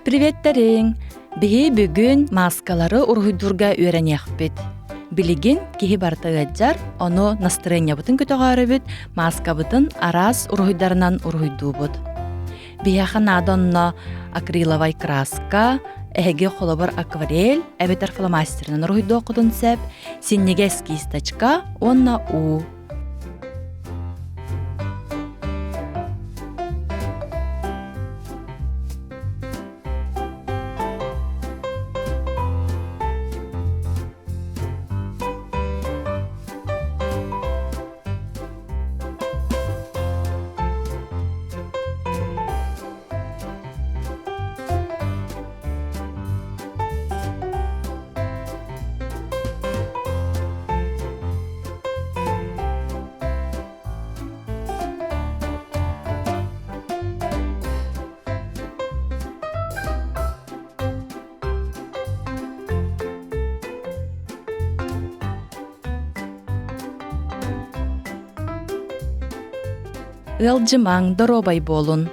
Приветтэриҥ! Биһи бүгүн мааскалары уруһуйдуурга үөрэниэхпит. Билигин киһи барыта ыалдьар, ону настырыанньабытын көтөҕөөрөбүт, мааскабытын араас уруһуйдарынан уруһуйдуубут. Биһиэхэ наада онно акриловай краска, эһиги холобур акварель эбэтэр фломастерынан уруһуйдуоххутун сөп, синньигэс кисточка уонна уу. Ыалдьымаҥ, доруобай буолун!